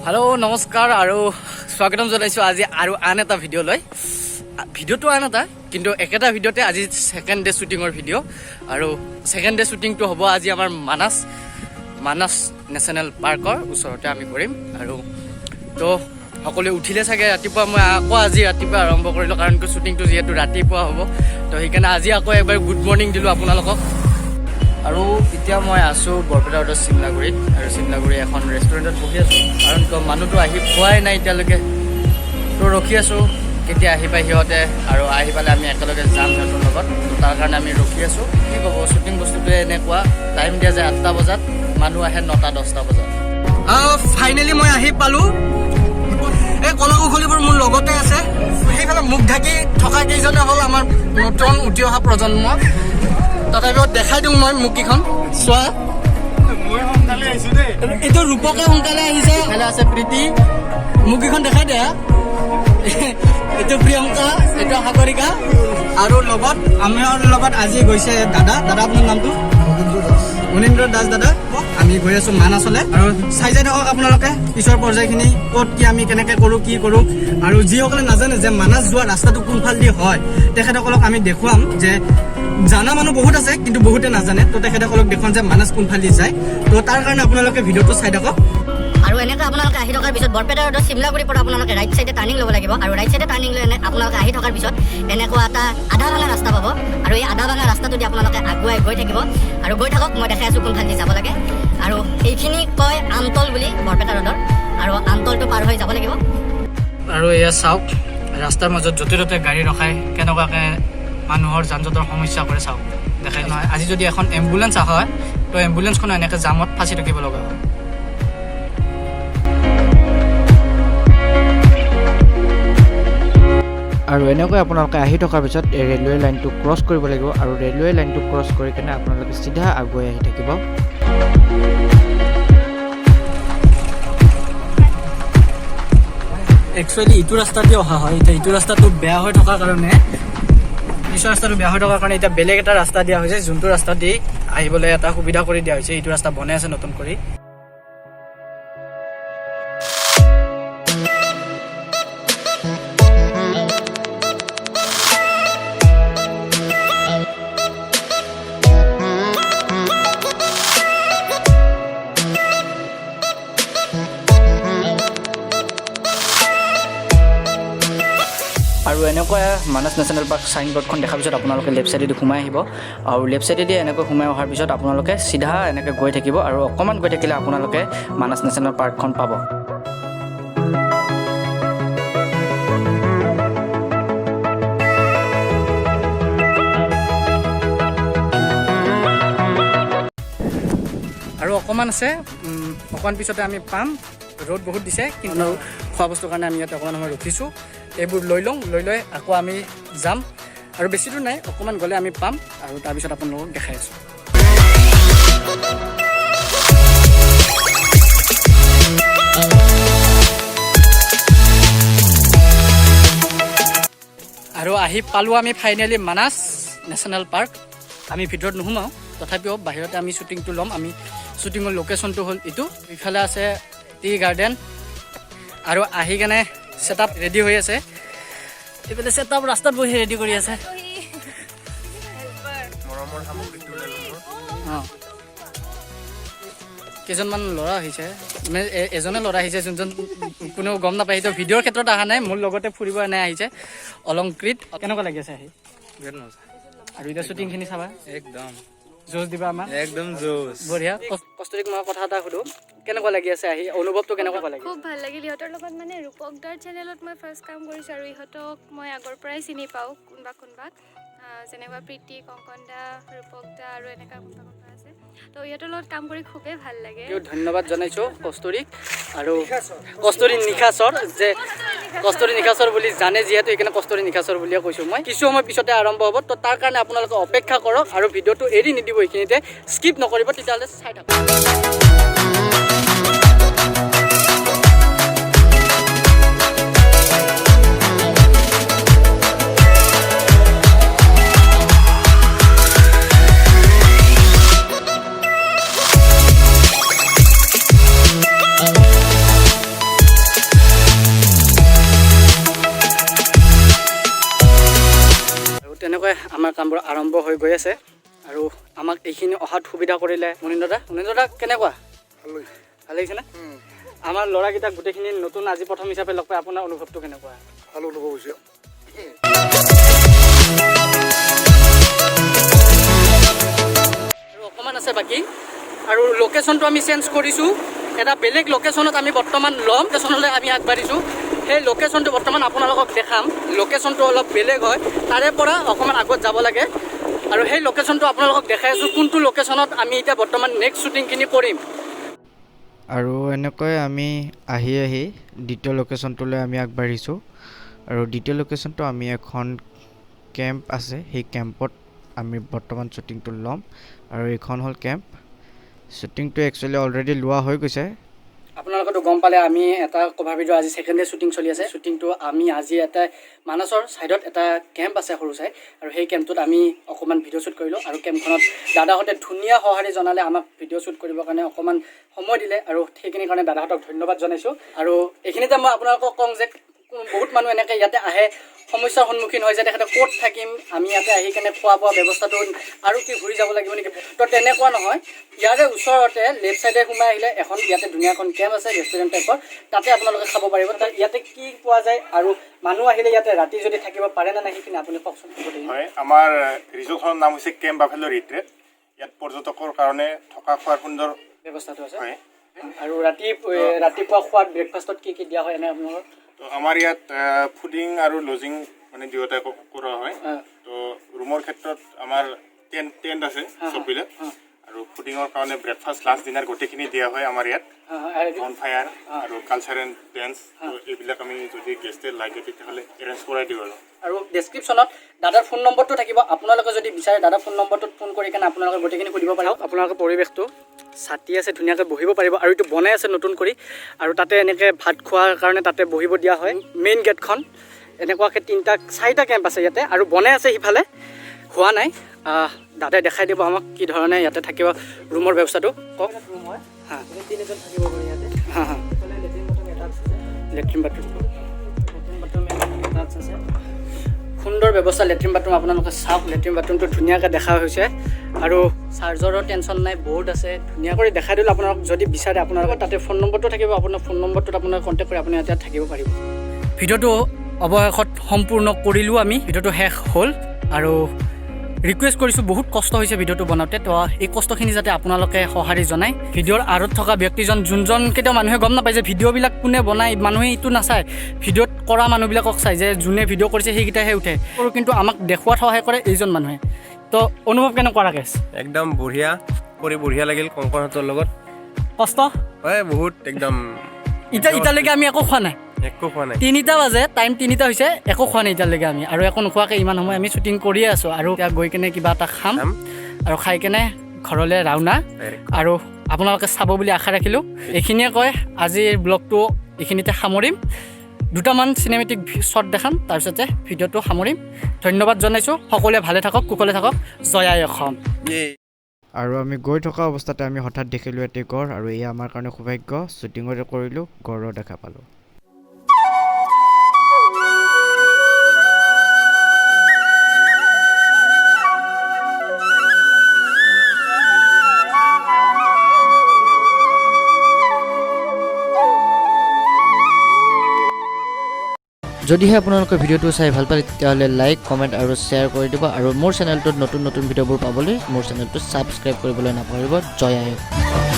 Hello' নমস্কাৰ আৰু স্বাগতম জনাইছোঁ আজি আৰু আন এটা ভিডিঅ'লৈ। ভিডিঅ'টো আন এটা, কিন্তু একেটা ভিডিঅ'তে আজি ছেকেণ্ড ডে শ্বুটিঙৰ ভিডিঅ'। আৰু ছেকেণ্ড ডে শ্বুটিংটো হ'ব আজি আমাৰ মানাছ মানাছ নেশ্যনেল পাৰ্কৰ ওচৰতে আমি কৰিম। আৰু তো সকলোৱে উঠিলে চাগে ৰাতিপুৱা। মই আকৌ আজি ৰাতিপুৱা আৰম্ভ কৰিলোঁ, কাৰণ কি শ্বুটিংটো যিহেতু ৰাতিপুৱা হ'ব, তো সেইকাৰণে আজি আকৌ এবাৰ গুড মৰ্ণিং দিলোঁ আপোনালোকক। আৰু এতিয়া মই আছোঁ বৰপেটা ৰোডৰ চিমলাগুৰিত আৰু চিমলাগুৰি এখন ৰেষ্টুৰেণ্টত বহি আছোঁ, কাৰণ কিয় মানুহটো আহি পোৱাই নাই এতিয়ালৈকে। তো ৰখি আছোঁ কেতিয়া আহি পায় সিহঁতে আৰু আহি পালে আমি একেলগে যাম সিহঁতৰ লগত। তো তাৰ কাৰণে আমি ৰখি আছোঁ। কি ক'ব, শ্বুটিং বস্তুটোৱে এনেকুৱা, টাইম দিয়া যায় 8টা বজাত, মানুহ আহে 9টা 10টা বজাত। ফাইনেলি মই আহি পালোঁ। এই কলা কুশলীবোৰ মোৰ লগতে আছে। সেইফালে মুখ ঢাকি থকা কেইজনে হ'ল আমাৰ নতুন উঠি অহা প্ৰজন্ম। তথাপিও দেখাই দিওঁ মই মুখকেইখন, চোৱা। মই সোনকালে আহিছো দেই। এইটো ৰূপকে সোনকালে আহিছে। এইফালে আছে প্ৰীতি, মুখকেইখন দেখাই দিয়া। এইটো প্ৰিয়ংকা, এইটো সাগৰিকা। আৰু লগত আমাৰ লগত আজি গৈছে দাদা। দাদা, আপোনাৰ নামটো? মুনীন্দ্ৰ দাস দাদা। আমি গৈ আছো মানাছলে আৰু চাই যাই থাকক আপোনালোকে পিছৰ পৰ্যায়খিনি, ক'ত কি আমি কেনেকে কৰো, কি কৰো। আৰু যিসকলে নাজানে যে মানাছ যোৱা ৰাস্তাটো কোনফালেদি হয়, তেখেতসকলক আমি দেখুৱাম যে জানা মানুহ বহুত আছে, কিন্তু বহুতে নাজানে। তো তেখেতসকলক দেখুৱাম যে মানাছ কোনফালেদি যায়। তো তাৰ কাৰণে আপোনালোকে ভিডিঅ'টো চাই থাকক। আৰু এনেকৈ আপোনালোকে আহি থকাৰ পিছত বৰপেটা ৰোডৰ চিমলাগুৰিৰ পৰা আপোনালোকে ৰাইট চাইডে টাৰ্ণিং ল'ব লাগিব। আৰু ৰাইট চাইডে টাৰ্ণিং লৈ এনে আপোনালোকে আহি থকাৰ পিছত এনেকুৱা এটা আধা ভাঙা ৰাস্তা পাব। আৰু এই আধা ভাঙা ৰাস্তাটো দি আপোনালোকে আগুৱাই গৈ থাকিব আৰু গৈ থাকক, মই দেখাই আছোঁ কোনফালেদি যাব লাগে। আৰু এইখিনি কয় আমতল বুলি বৰপেটা ৰোডৰ, আৰু আমতলটো পাৰ হৈ যাব লাগিব। আৰু এয়া চাওক, ৰাস্তাৰ মাজত য'তে ত'তে গাড়ী ৰখাই কেনেকুৱাকৈ মানুহৰ যান জঁটৰ সমস্যা কৰে চাওক, দেখাই নহয়। আজি যদি এখন এম্বুলেঞ্চ অহা হয়, তো এম্বুলেঞ্চখনো এনেকৈ জামত ফাঁচি থাকিব লগা হয়। আৰু এনেকৈ আপোনালোকে আহি থকাৰ পিছত এই ৰেলৱে লাইনটো ক্ৰছ কৰিব লাগিব আৰু ৰেলৱে লাইনটো ক্ৰছ কৰি কেনে আপোনালোকে চিধা আগুৱাই আহি থাকিব। একচুৱেলি ইটো ৰাস্তা দি অহা হয়, এতিয়া ইটো ৰাস্তাটো বেয়া হৈ থকাৰ কাৰণে, পিছৰ ৰাস্তাটো বেয়া হৈ থকাৰ কাৰণে এতিয়া বেলেগ এটা ৰাস্তা দিয়া হৈছে, যোনটো ৰাস্তা দি আহিবলৈ এটা সুবিধা কৰি দিয়া হৈছে। এইটো ৰাস্তা বনাই আছে নতুন কৰি। আৰু এনেকুৱা মানস নেশ্যনেল পাৰ্ক চাইনবোৰ্ডখন দেখাৰ পিছত আপোনালোকে লেফ্ট চাইডেদি সোমাই আহিব। আৰু লেফ্ট চাইডেদি এনেকৈ সোমাই অহাৰ পিছত আপোনালোকে চিধা এনেকৈ গৈ থাকিব আৰু অকণমান গৈ থাকিলে আপোনালোকে মানস নেশ্যনেল পাৰ্কখন পাব। আৰু অকণমান আছে, অকণমান পিছতে আমি পাম। ৰ'দ বহুত দিছে, কিন্তু খোৱা বস্তুৰ কাৰণে আমি ইয়াতে অকণমান সময় ৰখিছোঁ। এইবোৰ লৈ লওঁ, লৈ লৈ আকৌ আমি যাম। আৰু বেছি দূৰ নাই, অকণমান গ'লে আমি পাম আৰু তাৰপিছত আপোনালোকক দেখাই আছোঁ। আৰু আহি পালোঁ আমি ফাইনেলি মানাছ নেশ্যনেল পাৰ্ক। আমি ভিতৰত নোসোমাওঁ, তথাপিও বাহিৰতে আমি শ্বুটিংটো ল'ম। আমি শ্বুটিঙৰ লোকেশ্যনটো হ'ল এইটো। ইফালে আছে টি গাৰ্ডেন আৰু আহি কেনে ছেট আপ ৰেডি হৈ আছে। এইফালে ছেট আপ ৰাস্তাত বহি ৰেডি কৰি আছে। মৰমৰ সামগ্ৰীটো ওলাই গ'ল মোৰ। অঁ, কেইজনমান ল'ৰা আহিছে, মানে এজনে ল'ৰা আহিছে, যোনজন কোনেও গম নাপায়। সেইটো ভিডিঅ'ৰ ক্ষেত্ৰত অহা নাই, মোৰ লগতে ফুৰিব এনে আহিছে। অলংকৃত, কেনেকুৱা লাগি আছে আহি? বিৰাট মজা। আৰু এতিয়া শ্বুটিংখিনি চাবা? একদম। যুঁজ দিবা আমাক? একদম জোচ। বঢ়িয়া। কস্তুৰীক মই কথা এটা সুধো, কেনেকুৱা লাগি আছে আহি? অনুভৱটো কেনেকুৱা লাগি? খুব ভাল লাগিল ইহঁতৰ লগত। মানে ৰূপক দাৰ চেনেলত মই ফাৰ্ষ্ট কাম কৰিছোঁ আৰু ইহঁতক মই আগৰ পৰাই চিনি পাওঁ কোনোবা কোনোবাক, যেনেকুৱা প্ৰীতি, কংকন দা, ৰূপক দা আৰু এনেকুৱা কোনোবা কোনোবা আছে। তো ইহঁতৰ লগত কাম কৰি খুবেই ভাল লাগে। ধন্যবাদ জনাইছোঁ কস্তুৰীক। আৰু কস্তুৰী নিশাচৰ যে, কস্তুৰী নিশাচৰ বুলি জানে যিহেতু, সেইকাৰণে কস্তুৰী নিশাচৰ বুলিয়ে কৈছোঁ মই। কিছু সময় পিছতে আৰম্ভ হ'ব, তো তাৰ কাৰণে আপোনালোকে অপেক্ষা কৰক আৰু ভিডিঅ'টো এৰি নিদিব, এইখিনিতে স্কিপ নকৰিব, তেতিয়াহ'লে চাই থাকক। এনেকুৱাকৈ আমাৰ কামবোৰ আৰম্ভ হৈ গৈ আছে। আৰু আমাক এইখিনি অহাত সুবিধা কৰিলে মুনীন্দ্ৰ দা। মুনীন্দ্ৰ দা, কেনেকুৱা ভাল লাগিছেনে? আমাৰ ল'ৰাকেইটাক গোটেইখিনি নতুন আজি প্ৰথম হিচাপে লগ পাই আপোনাৰ অনুভৱটো কেনেকুৱা? ভাল অনুভৱ হৈছে। আৰু অকণমান আছে বাকী। আৰু লোকেশ্যনটো আমি চেঞ্জ কৰিছোঁ, এটা বেলেগ লোকেশ্যনত আমি বৰ্তমান ল'ম। লোকেশ্যনলৈ আমি আগবাঢ়িছোঁ। সেই লোকেশ্যনটো বৰ্তমান আপোনালোকক দেখাম। লোকেশ্যনটো অলপ বেলেগ হয়, তাৰে পৰা অকণমান আগত যাব লাগে। আৰু সেই লোকেশ্যনটো আপোনালোকক দেখাই আছোঁ, কোনটো লোকেশ্যনত আমি এতিয়া বৰ্তমান নেক্সট শ্বুটিংখিনি কৰিম। আৰু এনেকৈ আমি আহি আহি দ্বিতীয় লোকেশ্যনটোলৈ আমি আগবাঢ়িছোঁ। আৰু দ্বিতীয় লোকেশ্যনটো আমি এখন কেম্প আছে, সেই কেম্পত আমি বৰ্তমান শ্বুটিংটো ল'ম। আৰু এইখন হ'ল কেম্প। শ্বুটিংটো একচুৱেলি অলৰেডি লোৱা হৈ গৈছে। আপোনালোকেতো গম পালে, আমি এটা কভাৰ ভিডিঅ' আজি ছেকেণ্ড ডে শ্বুটিং চলি আছে। শ্বুটিংটো আমি আজি এটা মানাছৰ ছাইডত এটা কেম্প আছে সৰু চাই, আৰু সেই কেম্পটোত আমি অকণমান ভিডিঅ' শ্বুট কৰিলোঁ। আৰু কেম্পখনত দাদাহঁতে ধুনীয়া সঁহাৰি জনালে, আমাক ভিডিঅ' শ্বুট কৰিবৰ কাৰণে অকণমান সময় দিলে, আৰু সেইখিনিৰ কাৰণে দাদাহঁতক ধন্যবাদ জনাইছোঁ। আৰু এইখিনিতে মই আপোনালোকক কওঁ যে বহুত মানুহ এনেকৈ ইয়াতে আহে, সমস্যাৰ সন্মুখীন হয় যে তেখেতে ক'ত থাকিম, আমি ইয়াতে আহি কেনে খোৱা বোৱা ব্যৱস্থাটো আৰু কি ঘূৰি যাব লাগিব নেকি। তো তেনেকুৱা নহয়, ইয়াৰে ওচৰতে লেফ্ট ছাইডে সোমাই আহিলে এখন ইয়াতে ধুনীয়া এখন কেম্প আছে, ৰেষ্টুৰেণ্ট টাইপৰ, তাতে আপোনালোকে খাব পাৰিব। তাত ইয়াতে কি পোৱা যায় আৰু মানুহ আহিলে ইয়াতে ৰাতি যদি থাকিব পাৰে নে নাই, সেইখিনি আপুনি কওকচোন গোটেইখিনি। হয়, আমাৰ ৰিজৰ্টখনৰ নাম হৈছে কেম্প বাফেলো ৰিট্ৰেট। ইয়াত পৰ্যটকৰ কাৰণে থকা খোৱাৰ সুন্দৰ ব্যৱস্থাটো আছে। হয়। আৰু ৰাতিপুৱা খোৱাত ব্ৰেকফাষ্টত কি কি দিয়া হয় এনে আপোনালোকৰ? তো আমাৰ ইয়াত ফুডিং আৰু লজিং মানে দুয়োটাই কৰা হয়। তো ৰুমৰ ক্ষেত্ৰত আমাৰ টেণ্ট আছে চববিলাক, আৰু ফুডিঙৰ কাৰণে ব্ৰেকফাষ্ট, লাঞ্চ, ডিনাৰ গোটেইখিনি দিয়া হয় আমাৰ ইয়াত। বন ফায়াৰ আৰু কালচাৰেল ডেন্স, এইবিলাক আমি যদি গেষ্টে লাগে তেতিয়াহ'লে এৰেঞ্জ কৰাই দিওঁ। আৰু আৰু ডেছক্ৰিপশ্যনত দাদাৰ ফোন নম্বৰটো থাকিব, আপোনালোকে যদি বিচাৰে দাদাৰ ফোন নম্বৰটোত ফোন কৰি কেনে আপোনালোকে গোটেইখিনি সুধিব পাৰিব। আপোনালোকৰ পৰিৱেশটো ছাতি আছে, ধুনীয়াকৈ বহিব পাৰিব। আৰু এইটো বনাই আছে নতুন কৰি, আৰু তাতে এনেকৈ ভাত খোৱাৰ কাৰণে তাতে বহিব দিয়া হয়। মেইন গেটখন এনেকুৱাকৈ তিনিটা চাৰিটা কেম্প আছে ইয়াতে, আৰু বনাই আছে সিফালে হোৱা নাই। দাদাই দেখাই দিব আমাক কি ধৰণে ইয়াতে থাকিব ৰুমৰ ব্যৱস্থাটো। কওক। ৰুম হয়। হা। তিনিজন থাকিব পাৰি ইয়াতে। হা হা এইফালে লেট্ৰিন বাথৰুম এটাচ আছে। লেট্ৰিন বাথৰুমটো লেট্ৰিন বাথৰুম এটাচ আছে। সুন্দৰ ব্যৱস্থা। লেট্ৰিন বাথৰুম আপোনালোকে চাওক, লেট্ৰিন বাথৰুমটো ধুনীয়াকৈ দেখা হৈছে। আৰু চাৰ্জাৰৰ টেনশ্যন নাই, বৰ্ড আছে, ধুনীয়া কৰি দেখাই দিলোঁ আপোনালোক। যদি বিচাৰে আপোনালোকৰ তাতে ফোন নম্বৰটো থাকিব, আপোনাৰ ফোন নম্বৰটোত আপোনাৰ কণ্টেক্ট কৰি আপুনি ইয়াতে থাকিব পাৰিব। ভিডিঅ'টো অৱশেষত সম্পূৰ্ণ কৰিলোঁ আমি, ভিডিঅ'টো শেষ হ'ল। আৰু ৰিকুৱেষ্ট কৰিছোঁ, বহুত কষ্ট হৈছে ভিডিঅ'টো বনাওঁতে, তো এই কষ্টখিনি যাতে আপোনালোকে সঁহাৰি জনায়। ভিডিঅ'ৰ আঁৰত থকা ব্যক্তিজন যোনজন, কেতিয়াও মানুহে গম নাপায় যে ভিডিঅ'বিলাক কোনে বনায়, মানুহে এইটো নাচায়, ভিডিঅ'ত কৰা মানুহবিলাকক চায় যে যোনে ভিডিঅ' কৰিছে সেইকেইটাহে উঠে। আৰু কিন্তু আমাক দেখুৱাত সহায় কৰে এইজন মানুহে। তো অনুভৱ কেনেকুৱা ৰাকেশ? একদম বঢ়িয়া কৰি বঢ়িয়া লাগিল কংকনহঁতৰ লগত। কষ্ট? হয়, বহুত একদম। এতিয়ালৈকে আমি একো খোৱা নাই। একো খোৱা নাই। 3টা বাজে, টাইম 3টা হৈছে, একো খোৱা নাই এতিয়ালৈকে আমি। আৰু একো নোখোৱাকৈ ইমান সময় আমি শ্বুটিং কৰিয়ে আছোঁ। আৰু এতিয়া গৈ কেনে কিবা এটা খাম খাম। আৰু খাই কেনে ঘৰলৈ ৰাওনা। Direct। আৰু আপোনালোকে চাব বুলি আশা ৰাখিলোঁ। এইখিনিয়ে কয় আজিৰ ব্লগটো এইখিনিতে সামৰিম। দুটামান চিনেমেটিক শ্বট দেখাম, তাৰপিছতে ভিডিঅ'টো সামৰিম। ধন্যবাদ জনাইছোঁ। সকলোৱে ভালে থাকক, কুশলে থাকক। জয় আই অসম। ইয়ে। আৰু আমি গৈ থকা অৱস্থাতে আমি হঠাৎ দেখিলোঁ এটি গঁড়, আৰু এয়া আমাৰ কাৰণে সৌভাগ্য, শ্বুটিঙতে কৰিলোঁ, গঁড়ো দেখা পালোঁ। যদিহে আপোনালোকে ভিডিঅ'টো চাই ভাল পালে, তেতিয়াহ'লে লাইক, কমেণ্ট আৰু শ্বেয়াৰ কৰি দিব। আৰু মোৰ চেনেলটোত নতুন নতুন ভিডিঅ'বোৰ পাবলৈ মোৰ চেনেলটো ছাবস্ক্ৰাইব কৰিবলৈ নাপাহৰিব। জয় আই অসম।